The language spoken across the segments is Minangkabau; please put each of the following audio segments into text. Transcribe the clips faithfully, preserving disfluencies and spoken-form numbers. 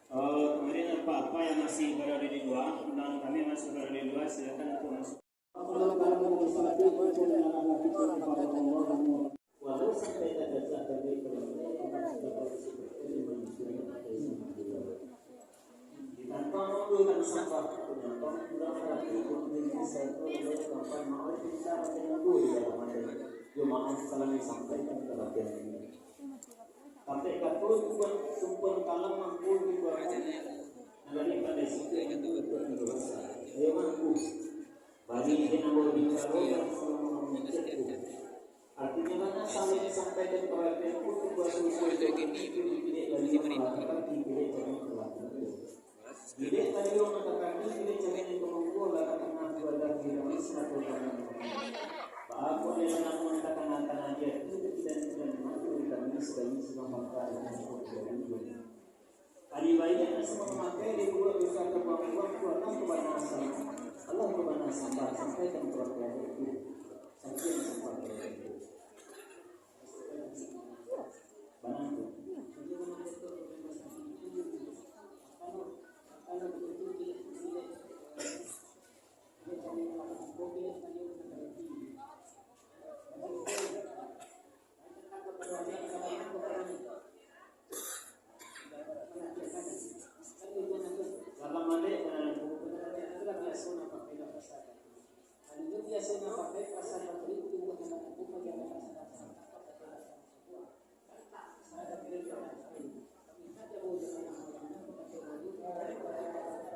Eh, kemudian apa-apa yang masih berada di luar, undangan kami masih berada di luar, silakan untuk masuk. Walau sampai tak ada satu pun yang akan kita seperti manusia yang pakai sama kita. Ditantang waktu yang sabar, penyampaian pulang hati, kemudian saya pun boleh sampai maaf kita akan menunggu di dalam hati. Cuma salam yang sampaikan ke latihan ini. Sampai kato tumpuan, tumpuan kalam mangko dikuatkan. Nagari pandai singkek itu betul dewasa. Ayo mangko. Bari dengan bawa bicara dan mengecekku. Artinya mana saling sampaikan perhatian untuk bahasa usul itu tidak dari mengatakan di bilik kami telah. Bilik tadi orang mengatakan di bilik kami yang pemukul lah tak pernah dua dah di dalam satu dalam. Bapak dia nak mengatakan antara dia itu tidak tidak mampu di kami sebagai seorang bangsa yang cukup jauh. Ari baiak nan samo mamakai di buruak dosa tabuang-buang tu Allah kabanasan. Allah kabanasan, sampai kan perbuatan itu. Sampai sampai itu. Banang tu.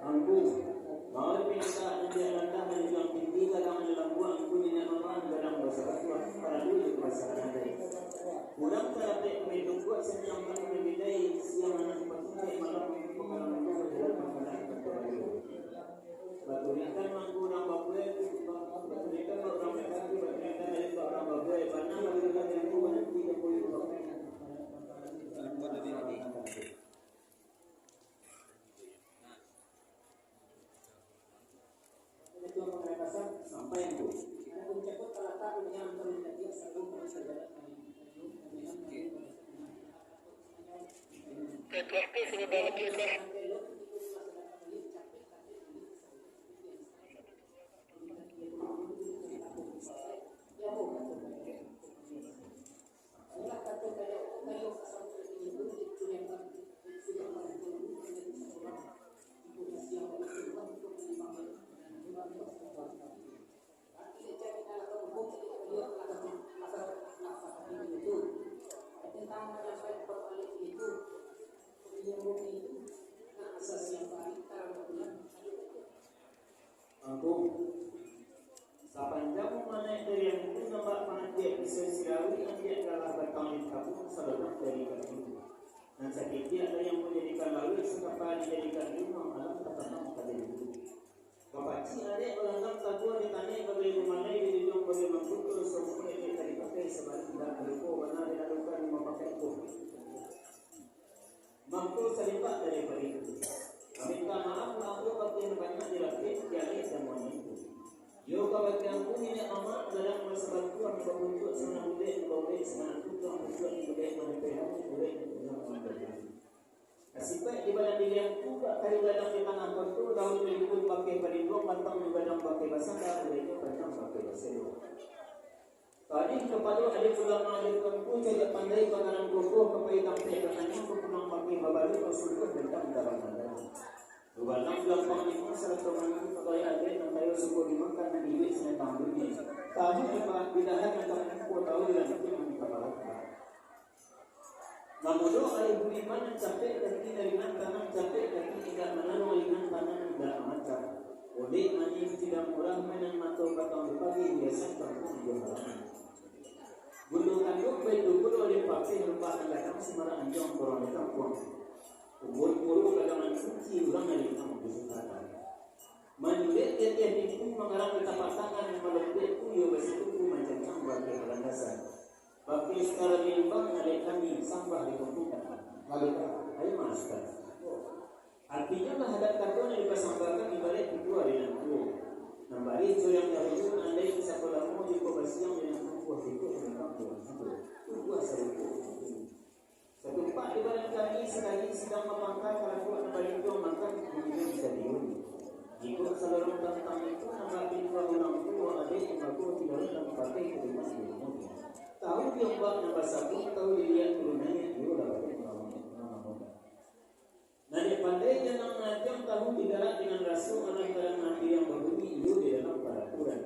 Angku, mari pinta nan di alatah, nan di tuang tinggi, gadang nan di lambuak, angku niniak mamak, gadang basabatuah, paradu jo pasaran adai. Urang tarapek kami tungkuak, santiang kami mambidai, siang anak dipatumpaik, malam mangko pakalam mangko, bajalan makanan, bajalan. Baturikan mangko urang babuai, baturikan urang bakaki, baturikan dari urang babuai, bana baturikan ilmu, mananti ilmu, ilmu. Angku, sapanjang manaik dari angku, nampak panantiak pisau sirawi, antiak galah batang di tabung, sabatang dari kayu. Nan sakitiak dari angku jadikan lauik, sakapa dijadikan rumah, alam tatanam ka diri. Bapacik arek balanggam tabuah di taneh, bagai gumalai di duduang, bagai mangkuto saumua, ejek ka dipakai sabalik indak, lupo bana dilalukan mapakai ko. Mangko salimpah daripado itu, maminta maaf lah ambo bagian banyak dirapek, dialek jamuan itu. Iyo ka bagian ku niniak mamak, gadang basabatuah, bapuncuak sanganak bulek, baulek sanganak tutuang, puncuak bulek, manipeh rambut bulek, puncuak bulek. Kasipaik di badan diri angku, bak kayu gadang di tangah koto, daun jo ribun pakai palinduang, batang jo gadang pakai basandar, ulainyo panjang pakai baselok. Tadih kapado alim ulama alim tuanku, cadiak pandai pangganan kokoh, kapai tampek batanyang, bapulang pakai babaluik, basuluah bentang darang-darang. Babalang gampang limo sarato mangikuik pagawai adat nan kayo suko dimakan, nan iduik sanantang dunia. Tahu di pa-, di dahan nan tamampo, tahu di lantik nan taparakah. Mamudo ari buliman nan capek kaki, dari nan tanang capek kaki, indak manaruang ringan tanang indak mamacah. Oleh manih tidak murah, mainan mato patang di pagi, hiasan kampung jo halaman. Gulu tanduk Baitu pulo dek papeh rumah nan gadang, samarak anjuang urang di kampuang. Umur-umur gadang nan suci, urang nan di kampuang di Sukatan. Manyulek di ateh pintu, mangarang di tapak tangan, malompek tu iyo basikuku, mancangcang bakeh landasan. Bakeh Sekar Limbang, alek kami sambah di tumpukan. Lalu, ayo maafkan. Artinyo lah, adat kato nan dipasambahkan ibaraik pituah di nan tuo. Nan barih curiang dahulu, andai sakolamo jikok basiang di nan tumbuah, jikok di nan tumbuah juo, tumbuah sarupo. Satumpak di badan kami, sakali sidang mapangka karakuak nan balintuang makan, bunyi bisa diuli. Jikok salorong tantang itu nan bapituah urang tuo, adaik tumbago di lauik nan bapakai ka rumah di rumah. Tahu di ombak nan basabuik, tahu di liak turun naiak, iyo lah bagai manamukan. Nan dek pandai janang manatiang tahu digarak dengan raso, alah kadang ati yang babunyi iyo di dalam paraturan.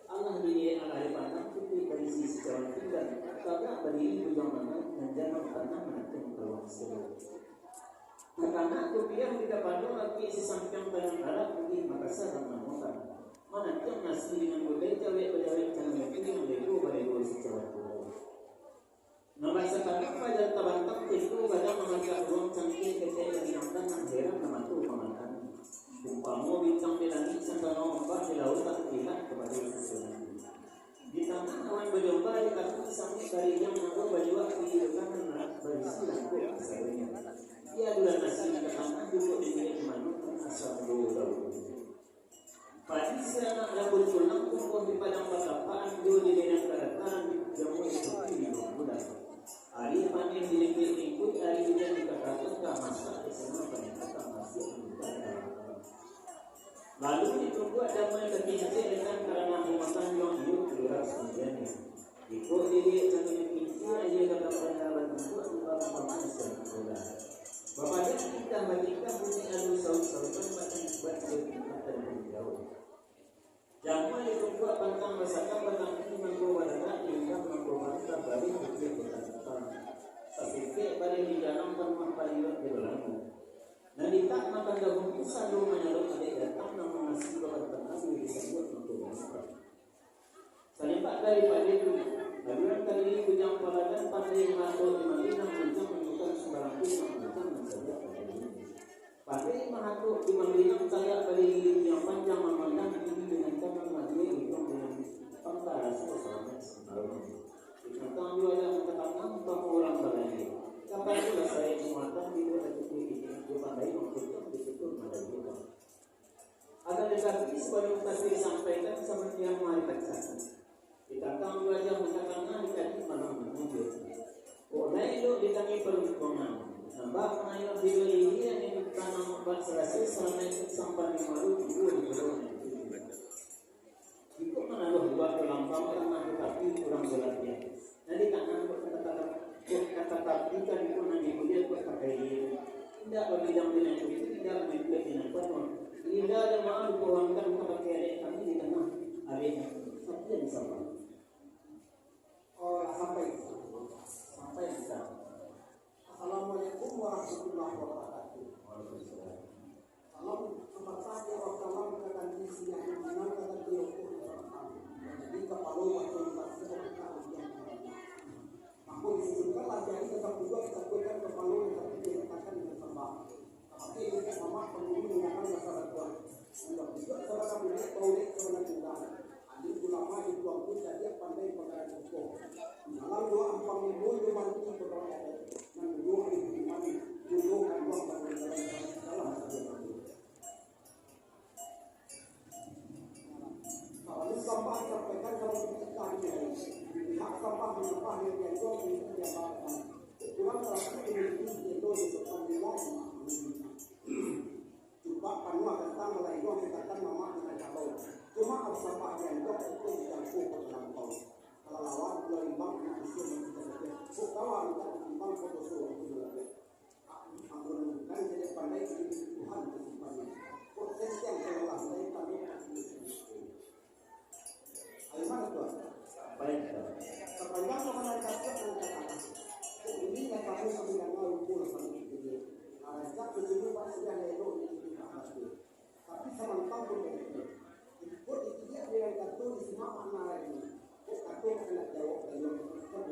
Alah diliek, alah dipandang, putuih barisi sicawan pinggan, tagak badiri bujang manang, nan janang tanang manatiang paluang selo. Takanak kupiah di kapalo, akik sisampiang tangan arak, putih makasa nan manamukan. Manatiang nasi dengan gulai, jawek bajawek, tangan itu yang lego balego sicawan pinggan. Nan basakadang badan tabantang, tiko gadang mamacak ruang, cangkia ketek dari nan tanang, heran nan mato mamandang. Umpamo bintang di langik, sangkano ombak di lauik, tak malihat kapado susunan. Di tangah awan bajombang, di kaki sangik dari yang nago bajuak, di tangan barisi langkok kasadonyo. Di adulan nasi di tangah, duduk di bilik mano, asa dulu dahulu. Padi sianak rambut tulang, tumbuah di padang patapaan, jo di lereng daratan, jamuah di tepi di bulan. Ari paneh di lingkuik-lingkuik, ari ujan di kakatuang, ka masak di sana, paneh patang masuk di bulan. Lalu ditumbuak damai bakincek, dengan karano rumah tangga iyo keluar sendirian. Iko diliek sambil kincir, aia dalam banda batampuak, lubang pamanjang bola. Bapadan tingkah batingkah, bunyi alu sauik-sauikan, batang buat jo tingkah terpinggau. Jamuah ditumbuak pantang basakang, batangki mangko bararak, lingkang mangko bantang, barih putiah batantang. Sasukek barih di jalang, panuah paliwat di balanggu. Nan ditak makan dahulu, salo manyalok alek datang, namun nasi babantang alu disambuak mangko bantang. Salimpek daripado itu, aduan tadiri bujang paladan, pandai mahatok di Mambinang, bujang bukan sumbarang tu, mambujang nan sajak tadiri. Pandai mahatok di Mambinang, tagak badiri di bujang panjang, mamandang diri dengan tangan, madia iduang dengan pangka, raso salamaik sambalun. Di kantang juo aja mangkatangan, umpamo urang balayia. Kapan tu lah sayo jumatan, tibo datuak di pinggir pandai, mangkucang di situ malayu. Akan tatapi, sabalun pasti disampaikan, samantang mari pacah. Ditantang wajah mangkatangah, dikaji malam mangujur. Kok lai elok ditangi paruntuangan. Nampak mangayuah di lili, angin tanam ombak sarasi, salamaik sampan di malu, tibo di pulau. Iko manaruah buah talampau, tanah tatapi kurang balatiah. Nan di tanah kok kata-kata, kok kata tapi tadi pun nan dibuliah kok pakai dia. Indak babidang dengan cukup, indak mengikuti dengan penuh. Indak ada maaf dipohonkan kepada adik kami di tengah adik. Tapi yang sama. Oh, sampai. Sampai bisa. Assalamualaikum warahmatullahi wabarakatuh. Waalaikumsalam. Salam, sampatah di awak salam ka ganti siang, minang ka ganti rokok di batang. Jadi, kapalo waktu dibasuh, kita ujian. Mako, disebutkanlah jari ka sapujuak, disatukan kapalo, tatapi diletakkan dengan sambah. Tapi, untuk mamak, pangulu, mengarang basa batuan. Buat juga sabana bulik, baulek sabana tunggang. Alim ulama di tuangku cadiak pandai pangarajo ko. Dalam doa ampang limo jo bantu pegawai adat. Nan duo alih budi mani, duo kanduang dalam dalam dalam sajo bantu. Kalau sambah sampaikan kalau kita di hari. Pihak sambah menyembah yang diajukan untuk diamalkan. Kurang seratus lima puluh kilo di depan nilai. Cupak panuah datang, malainyo dikatakan mamak dengan kabau. Cuma Al-Sabah dianggap itu dijangkau ke dalam kau. Kalau lawan, kalau imbang, anak usia masih terlebih. Kok kawan tak ditimbang, kok dosa waktu melebih. Aku menentukan jadi pandai, jadi Tuhan kesimpannya. Kok sentiang kalau lah mulai pandai, aku Bagaimana, Tuan? Baik, Tuan. Sepanjang pemandang kasih dan kata, ini yang kamu sambil dengar, lupa lah sambil pikir. Rancak berjumpa sudah lelok di titik hati. Tapi samantang pun begitu. Ikut ditilik dengan kato disimak makna lain. Kok kato kena jawab dalam tersebut.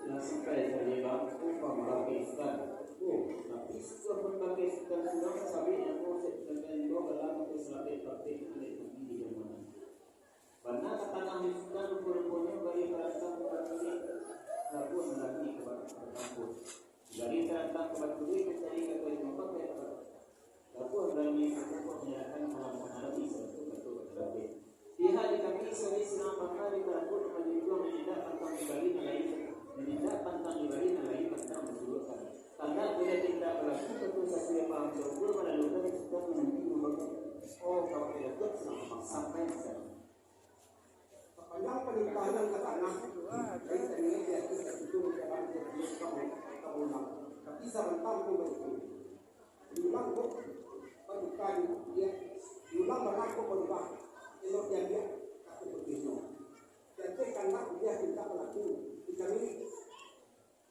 Nah, sampai tadi bang, umpama pakai sutan. Oh, tapi sudah pun pakai sutan, sudah sabik yang mau saya sudah, dalam pakai serapik, pakai itu, dia pergi di mana. Bana ka tanah di sutan, rupo-ruponyo bari tarantang ka batulik, labuah lagi ka batulik. Bari tarantang ka batulik, mancari ka kayu mampang, kayu mampang. Labuah barani, labuah manyarahkan malam hari, sarato kato ka tarabih. Pihak di kami, sari silang baka di tarabut, manjunjuang, manindak pantang dibari nan lain, manindak pantang dibari nan lain, pantang basuruikkan. Tandak buliah tindak balaku, kato sasuai paham, sarupo malalukan, sutan mananti mambaka. Oh, kawan Datuak, silang baka sampai di sana. Sapanjang panintahan ka tanah, dari taniak di ateh ka situ, ka bawah, ka bulan. Tapi sabanta pun baitu. Diulang ko, paduka di dia, diulang bana ko barubah, elok diambiak, kato putuihnyo. Jatuah kandak dia mintak balaku, di kami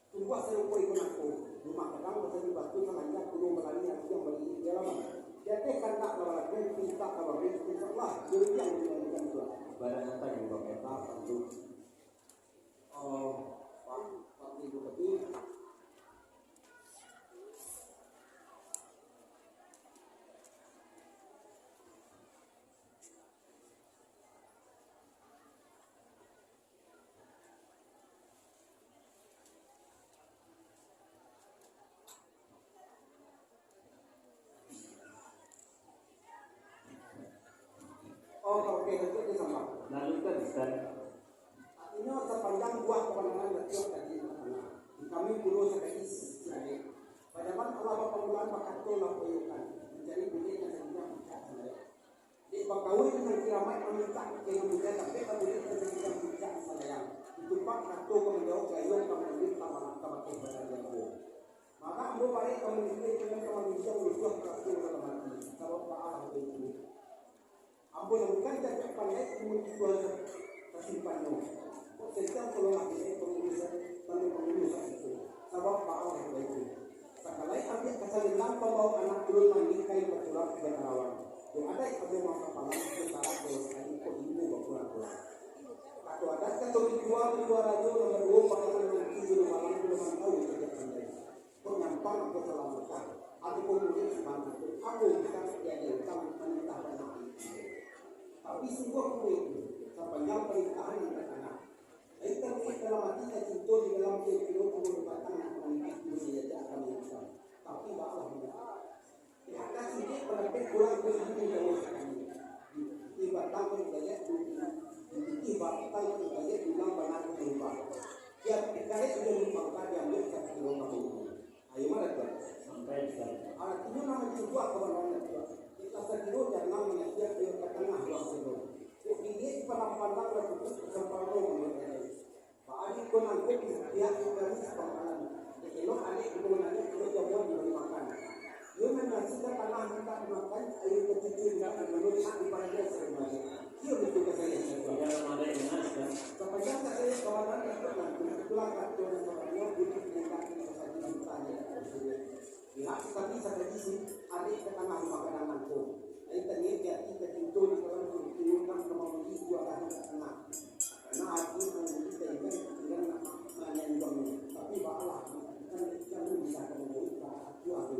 tumbuah sarupo iko nangko, rumah gadang basandi batu, salanjang gunung balani, agiah bairik di alaman. Jatuah kandak lah balaku, mintak lah babuek, insyaallah, jodoh yang diinginkan jua. Barang apa yang bapak minta, tentu. Oh, Pak, Pak Ibu Ketua. Oh, ka oke, Datuak, di sambah. Lalu kan, Ustaz. Artinyo, sapanjang buah kabanangan Datuak tadi, kami pulo sakali siralek. Padaman Allah bapamulaan bakato lah poyokan, mancari bulik nan saginjang picak salayang. Dek bakaua nan kiramaik mamintak, jangan mudah sampai ka bulik nan saginjang picak salayang. Ditupak kato ka manjawab, gayuang ka manuruik, ka malah ka bakeh badan jago. Maka ambo barek ka manuruik, jangan ka manuruik, rusuah ka dalam ati, sabab baalah baitu. Ambo nan bukan cacak pandai, ilmu Tuhan tasimpannyo. Kok sentang tolonglah dek pangurusan, tando pangurusan itu. Sabab baalah baitu. Sakalai ambiak kasalendang pambawa anak ulun mandi kain baturap di Banarawang. Di adaik agama kapalang, di syarat dosa sakali kok ilmu bakurang-kurang. Kato adat kato ritual, ritual rajo, nomor duo, pakanan nanti, di malam, ulun mantau, cacak pandai. Kok nyampang ko salah Mekah, atau ko mudik Mekah, ambo bisa diagiah utang manitah bana. Tapi sungguah ko itu, sapanjang panintahan nan ka tanah. Lain taruih dalam ati ka cinto di dalam tiok kilo ambo lupakan nak manitah, ambo diajak kami utang. Tapi baalah mangko. Pihak ka sidik barapek kurang ko ilmu jauah sakali. Di batang ko digayak, di batang ko digayak, dulang bana ko diubah. Tiap dikarek jo lubang ka diambiak sakilo ka bawah. Ayo, mano tu? Sampai di sana. Artinyo, nan mancukuak kawan-kawan tu. Ikhlas sakilo jangan mangasiak iyo ka tangah ruang sino. Kok diliek pandang-pandang lah cukup sampurno menurut saya. Baa ko nangko pihak itu kami sapangkalan. Elok alek itu nanya, elok jamuan diberi makan. Iyo nan nasi ka tangah mintak dimakan, ayo ka cucu mintak diminum, nak diparaja sarumah. Iyo betul ka saya. Tidak ada yang mengatakan. Sapanjang ka saya kawanan ikut nangko, itulah kato nan sabananyo butuh mintak kita saja minta. Pihak kami sakali si alek ka tangah rumah gadang nangko. Lain taniak di ati ka cinto di dalam kurutu, nak ka mambali jualah ka tangah. Karena ati mambali ka ikan, pikiran nak manyanjuang. Tapi baalah, bukan yang bisa ka mambali ka ati ati.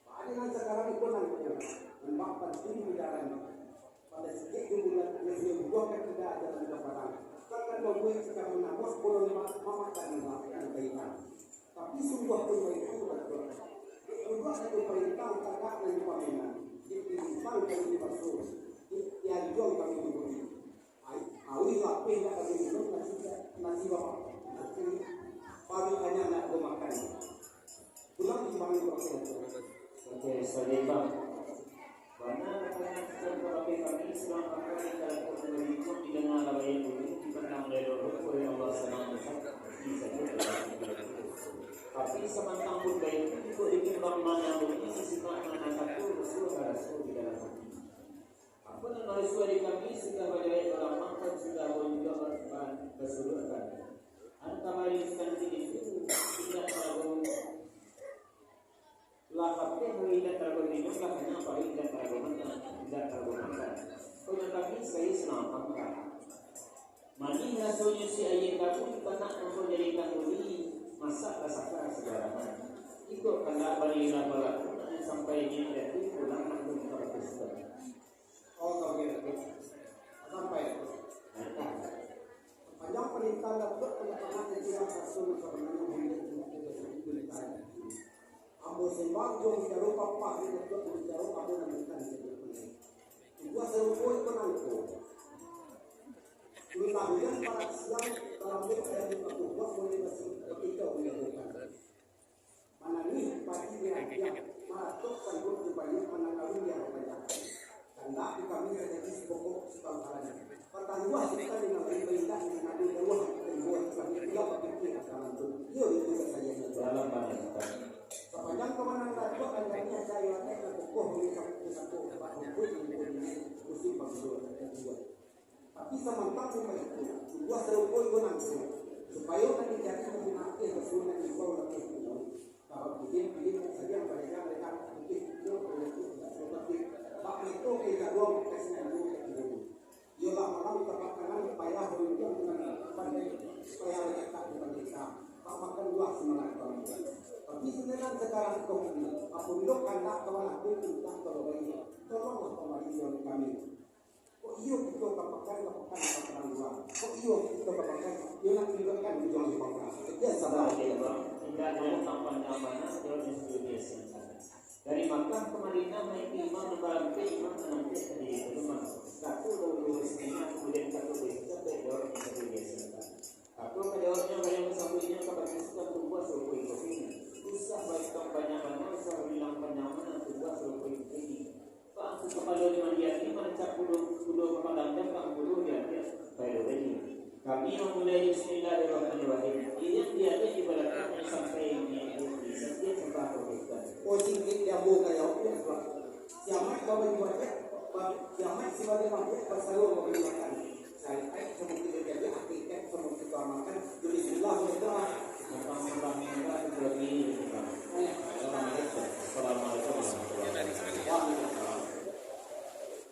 Baa nan sakarang iko nangko, nambah panting di dalam. Pado sikik jo bulan, iyo buah ka kida jalan ka padang. Takkan babuik cakang manabuah, kolon ma-, mamak dan mamak nan baikam. Tapi sungguah pun baitu, Datuak. Dek budak itu parintah tagak nan dipamenan, dek dilimpang kami dibasuah, dek dianjuang kami diburi. Ai-, auih lapeh nak kami minum, nasi, nasi bapak, nasi paruik kanyang nak dimakan. Pulang timbang di proses. Oke, salimbang. Bana katakan sudah kabake kami, surang bangka di talakuak nan baribuang, didanga labayan bumi, dipandang lelok oleh Allah sanang besar, di sajo. Tapi samantang pun baitu, jikok ditimbang manyambungi, sisimak nan satu, rasul ka rasul di dalam Katanya paling indak karago makan, indak karago makan. Kau nak kami sekali senang pangka. Manih rasonyo si aia tabun, tanak mangko jadi tangguli, masak rasaka sabarangan. Iko kandak barilah balaku, sampai nyo jadi pulang maklum ka Pakistan. Oh, kau kira tu. Sampai tu. Panjang parintahan Datuak, panjang panah yang tidak rasul, sabananyo hendak tidak jadi perintah. Ambo sembah jo bicara papa di Datuak, bicara ambo nan bukan jadi perintah. Buah sarupo itu nangko. Ulah hujan parak siang, dalam dia ada di paku, buah boleh masuk, ketika boleh bukan. Manangih padi di rakyat, maratok sanggup dibayar manang kawin di rakyat. Kandak di kami rajaki sibokok sibangkalan. Patangguah kita di nagari parindak di nagari jauah, dibuat kami pulang bapikir akan mantu. Iyo itu kasayang dalam pandangan. Sapanjang kawanan Datuak dan kami aja iwatai dan kokoh di satu-satu, bak rumput di musim pagilo dan buah. Tapi samantang pun baitu, buah sarupo itu nangko, supayo nan dicari manggunakan rasul nan imbau lakuah pulau. Sabab kudin-kudin nan sadiang badagang-dagang putih itu berlaku tidak seperti bak meto ke jaruang ka sinandu ka kibulu. Iyolah malam tapak kanan payah berundiang dengan pandai, payah bacakak dengan desa, bak makan buah samalam kawan. Tapi sebenarnya sekarang kau ini, apabila kandak kawan aku minta kalau baik, tolonglah pamari suami kami. Kok iyo kito ka pakan, ka pakan, ka pakan urang? Kok iyo kito ka pakan, iyo nak tunjuakkan ujuang di pakan? Sekian sabar. Indak ado tampan nyamana, jawabnyo sudah biasa. Dari Makkah ka Madinah, naik imam nan barantai, imam nan nampek tadi di rumah. Satu dahulu rezekinya, kemudian satu desa, jawabnyo sudah biasa. Kato ka jawabnyo, gaya basambuiknyo ka Pakistan, tumbuah sarupo iko kini. Usah baikam banyak bana, usah bilang panjang bana, tumbuah sarupo iko kini. Bangku kapalo di mandiang ni, marancak kudo, kudo ka padang, jambang kudo di ateh, payo tadi. Kami mamulai bismillahirrahmanirrahim. Iriang di ateh di balakang sampai di ateh, satiap sambah ka Pakistan. Oh, singkik di ambo ka jawab, ya, Tuan. Kiamat babaju aja, ba-, kiamat si baju aja, basalo babaju makan. Syariat samo kito jaga, hakikat samo kito amalkan. Jadi, bismillah, berdoa. Assalamualaikum warahmatullahi wabarakatuh. Assalamualaikum warahmatullahi wabarakatuh.